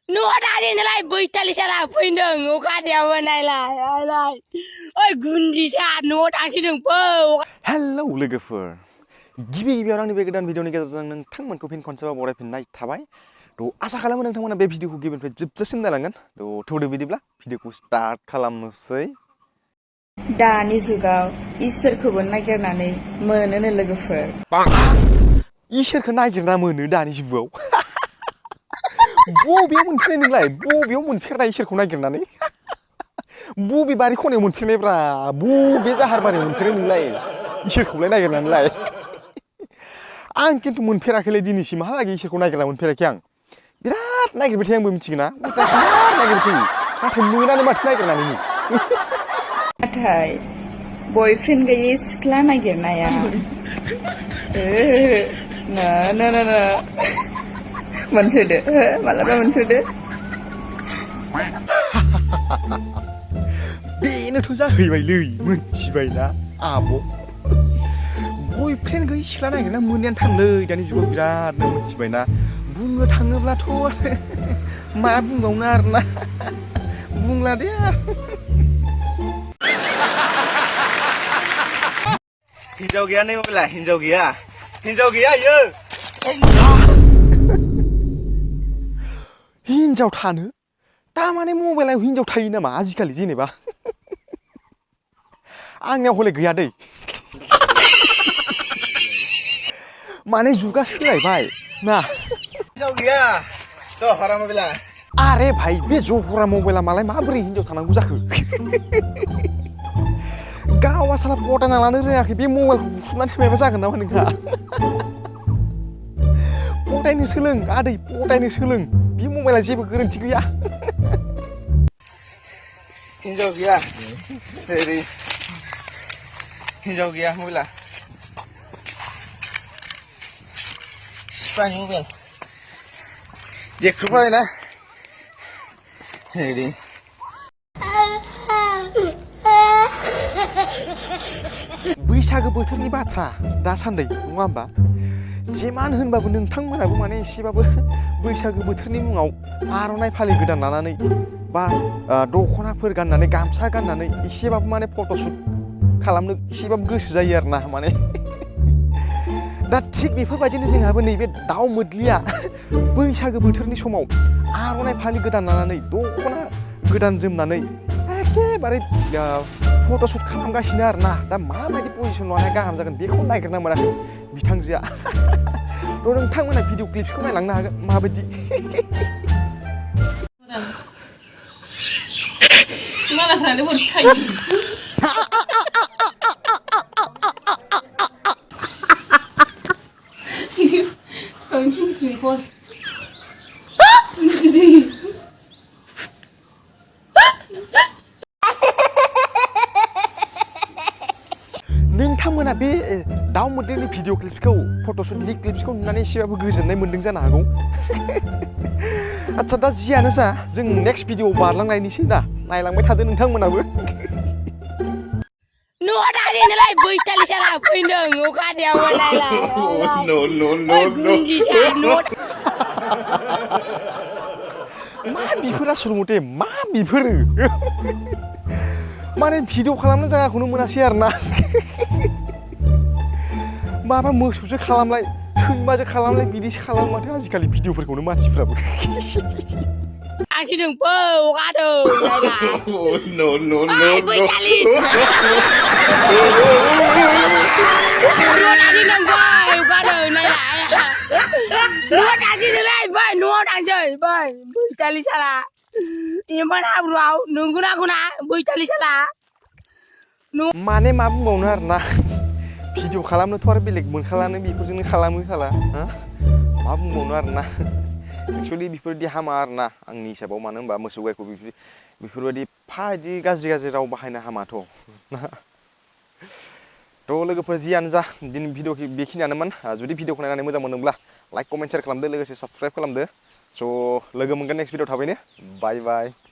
Nuat hari ni lai bertali salah pindeng, ukat dia mana lai. Oi gundi sah nuat angsi deng po. Hello लोगोफोर गिबि गिबियाव आंनि बे गोदान भिडिअनि गेजेरजों नोंथांमोनखौ फिन खनसेबाव बरायफिननाय थाबाय थ' आसा खालामो नोंथांमोना बे भिडिअखौ गिबिनिफ्राय जोबजासिम नायलांगोन थ' थौदो बिदिब्ला भिडिअखौ स्टार्ट खालामनोसै दानि जुगाव इसोरखौबो नागिरनानै मोनोनो लोगोफोर इसोरखौ नागिरना मोनो दानि जुगाव बबेयाव मोनफेरनाय नोंलाय बबेयाव मोनफेरनाय इसोरखौ नागिरनानै बबे बारि खनायाव मोनफेरनायब्रा बबे जाहार बारियाव मोनफेरनाय नोंलाय इसोरखौलाय नागिरनानैलाय आं खिन्थु मोनफेराखैलै दिनैसिमहालागै इसोरखौ नागिरना मोनफेराखै आं बिराद नागिरबाय थायो आंबो मिथिगोना नागिरबाय थायो नाथाय मोनानो माथो नागिरनानै नाथाय बयफ्रेन्ड गैयै सिख्ला नागिरनाया ना मोनथोदो मालाबा मोनथोदो बेनोथ' जाहैबायलै मोनथिबायना आब' बयफ्रेन्ड गैयै सिख्ला नागिरना मोननायानो थांलै दानि जुगाव बिरादनो मोनथिबायना बुंनो थाङोब्लाथ' मा बुंबावनो आरोना बुंला दे हिन्जाव गैया नै मबाइला हिन्जाव गैया इयो हिन्जाव थानो तारमाने मबाइलाव हिन्जाव थायो नामा आजिखालि जेनेबा आंनियाव हले गैया दै माने जुगा सोलायबाय ना हिन्जाव गैया जहरा मबाइला आरे भाई बे जहरा मबाइला मालाय माबोरै हिन्जाव थानांगौ जाखो गावा साला पटाना लानो रोङाखै बे मबाइलखौ बुख्रुबनानै माबा जागोन नामा नोंहा पटायनो सोलों आदै पटायनो सोलों बे मबाइला जेबो गोरोन्थि गैया हिन्जाव गैया ओरै हिन्जाव गैया मबाइला सिपानि मबाइल देख्रुबबायना ओरै बैसागो बोथोरनि बाथ्रा दासान्दै नङा होमबा जेमान होनबाबो नोंथांमोनाबो माने एसेबाबो बैसागो बोथोरनि मुङाव आर'नाइ फालि गोदान लानानै बा दख'नाफोर गाननानै गामसा गाननानै एसेबाबो माने फट'शुट खालामनो एसेबाबो गोसो जायो आरोना माने दा थिग बेफोरबायदिनो जोंहाबो नैबे दाउ मोद्लिया बैसागो बोथोरनि समाव आर'नाइ फालि गोदान लानानै दख'ना गोदान जोमनानै एखेबारे फट'शुट खालामगासिनो आरोना दा माबायदि पजिसन लानाया गाहाम जागोन बेखौ नागिरना मोनाखै बिथांजोआ थ' नोंथांमोना भिडिअ क्लिप्सखौ नायलांनो हागोन माबायदि मालाफ्रालाय बोरै थायो नोंथांमोना बे दाउ मोद्लिनि भिडिअ क्लिप्सखौ फट'शुटनि क्लिप्सखौ नुनानै एसेबाबो गोजोननाय मोन्दों जानो हागौ आच्छा दा जियानो जा जों नेक्स्ट भिडिअ बारलांनायनिसै ना नायलांबाय थादो नोंथांमोनाबो Nuat hari ni lai bertali salah pindeng, ukat dia mana lai. Oi gundi sah nuat. मा बिफोर आसल मथे मा बिफोरो माने भिडिअ खालामनो जायगाखौनो मोनासै आरोना माबा मोसौसो खालामलाय सैमासो खालामलाय बिदिसो खालामो माथो आजिखालि भिडिअफोरखौनो मानसिफ्राबो Angsi deng po, ukat dia. no Oi bertali. Nuat angsi deng po, ukat dia nai lai. Nuat angsi deng lai, boy, nuat angsi, boy, bertali salah. Ini mana bro, nunggu na, bertali salah. माने मा बुंबावनो आरोना video खालामनोथ' आरो बेलेग मोनखालानो बेफोरजोंनो खालामो खाला मा बुंबावनो आरोना एक्चुअलि बेफोरबायदि हामा आरोना आंनि हिसाबाव मानो होनबा मोसौ गायखौ बेफोरबायदि बिदि गाज्रि राव बाहायनो हामाथ' थ' लोगोफोर जियानो जा दिनै भिडिअ बेखिनियानोमोन जुदि भिडिअखौ नायनानै मोजां मोनोब्ला लाइक कमेन्ट शेयार खालामदो लोगोसे साबस्क्राइब खालामदो स' लोगो मोनगोन नेक्स्ट भिडिअ थाबैनो बाय बाय